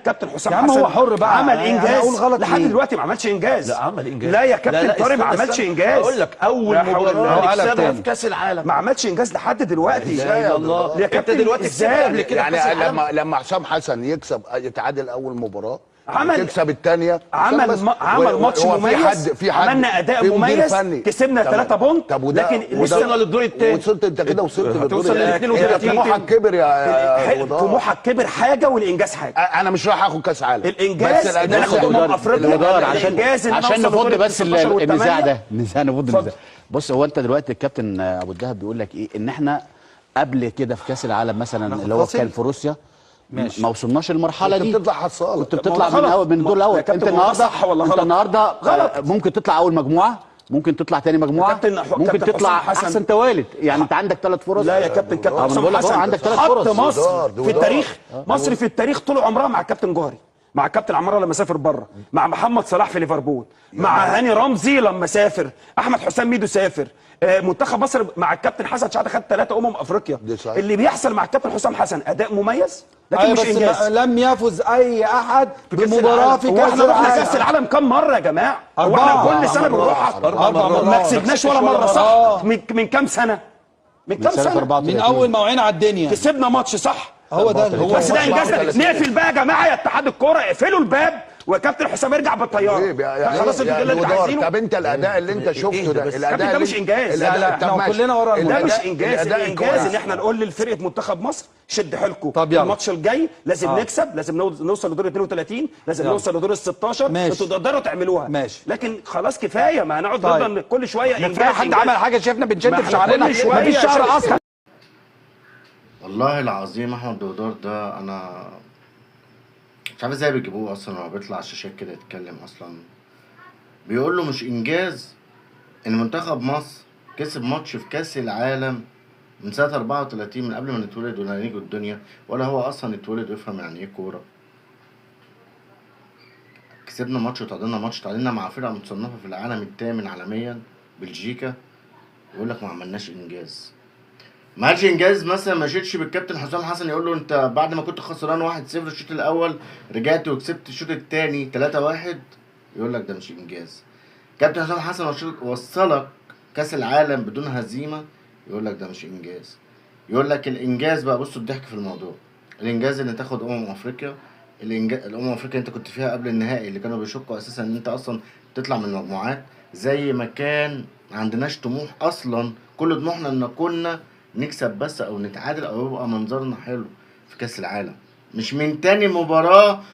كابتن حسام يا عم حسن هو حر بقى، عمل انجاز اقول غلط لحد ليه؟ دلوقتي ما عملش انجاز. لا عمل انجاز. لا يا كابتن طارق ما عملش انجاز. اقول لك اول مباراة نكسبها في كاس العالم ما عملش انجاز لحد دلوقتي. لا اله الا الله يا كابتن دلوقتي ازاي قبل كده يعني لما حسام حسن يكسب يتعادل اول مباراة، عمل تكسب الثانية، عمل ماتش مميز، في حد عملنا اداء مميز، كسبنا 3 point، لكن وصلنا للدور الثاني. وصلت انت كده، وصلت للدور الثاني. طموحك كبر يا طموحك كبر حاجة والانجاز حاجة. انا مش رايح اخد كاس عالم، الانجاز ان انا اخد افريقيا، عشان نفض بس النزاع ده، نفض النزاع. بص هو انت دلوقتي الكابتن ابو الدهب بيقول لك ايه؟ ان احنا قبل كده في كاس العالم مثلا اللي هو كان في روسيا ما وصلناش المرحلة دي. كنت بتطلع حصاله، كنت بتطلع من اول من الدور الاول. انت النهارده صح ولا غلط؟ انت النهارده غلط. ممكن تطلع اول مجموعة، ممكن تطلع تاني مجموعة، ممكن تطلع احسن توالد. يعني انت عندك 3 فرص. لا يا كابتن، كابتن حسام حسن عندك 3 فرص. حط مصر في التاريخ، مصر في التاريخ طول عمرها مع الكابتن جوهري، مع كابتن عمارة لما سافر بره، مع محمد صلاح في ليفربول، مع هاني رمزي لما سافر، احمد حسام ميدو سافر، منتخب مصر مع الكابتن حسن شحاته خد 3 افريقيا. اللي بيحصل مع الكابتن حسام حسن اداء مميز لكن مش انجاز. لم يفز اي احد بمباراة في كاس العالم. كاس العالم كم مرة يا جماعة؟ هو احنا كل سنة بنروحها 4 مرات، ما كسبناش ولا مرة صح؟ من كام سنة؟ من كام سنة؟ من اول ما وعينا على الدنيا كسبنا ماتش صح؟ هو ده هو بس ده انجاز. نقفل بقى يا جماعة يا اتحاد الكورة، اقفلوا الباب وكابتن حسام يرجع بالطيارة. يعني خلاص انتوا اللي انتوا عايزينه. طب انت الاداء اللي انت شفته ده، الاداء ده مش انجاز. لا احنا كلنا ورا ده مش انجاز. الانجاز ان احنا نقول لفرقة منتخب مصر شد حيلكم، الماتش الجاي لازم نكسب، لازم نوصل لدور 32، لازم نوصل لدور ال 16، انتوا تقدروا تعملوها. ماشي. لكن خلاص كفاية، ما هنقعد نفضل كل شوية انجاز. حد عمل حاجة شايفنا بنشد في شعرنا، مفيش شعر اصلا. والله العظيم احمد دودار ده انا مش عارف ازاي بيجيبوه اصلا، هو بيطلع على الشاشات كده يتكلم اصلا. بيقول له مش انجاز ان منتخب مصر كسب ماتش في كاس العالم من سنة 34، من قبل ما نتولد ولا نيجي الدنيا، ولا هو اصلا يتولد ويفهم يعني ايه كورة. كسبنا ماتش وتعادلنا ماتش، تعادلنا مع فرقه متصنفه في العالم الثامن عالميا بلجيكا، يقول لك ما عملناش انجاز. ما عملش انجاز مثلا، ما شيتش بالكابتن حسام حسن يقول له انت بعد ما كنت خسران 1-0 الشوط الاول رجعت وكسبت الشوط الثاني 3-1، يقول لك ده مش انجاز. كابتن حسام حسن وصلك كاس العالم بدون هزيمة، يقول لك ده مش انجاز. يقول لك الانجاز بقى، بصوا الضحك في الموضوع، الانجاز ان تاخد افريقيا، الامم افريقيا انت كنت فيها قبل النهائي اللي كانوا بيشكوا اساسا ان انت اصلا تطلع من المجموعات، زي ما كان عندناش طموح اصلا، كل طموحنا ان كنا نكسب بس او نتعادل او يبقى منظرنا حلو في كاس العالم، مش من تاني مباراة.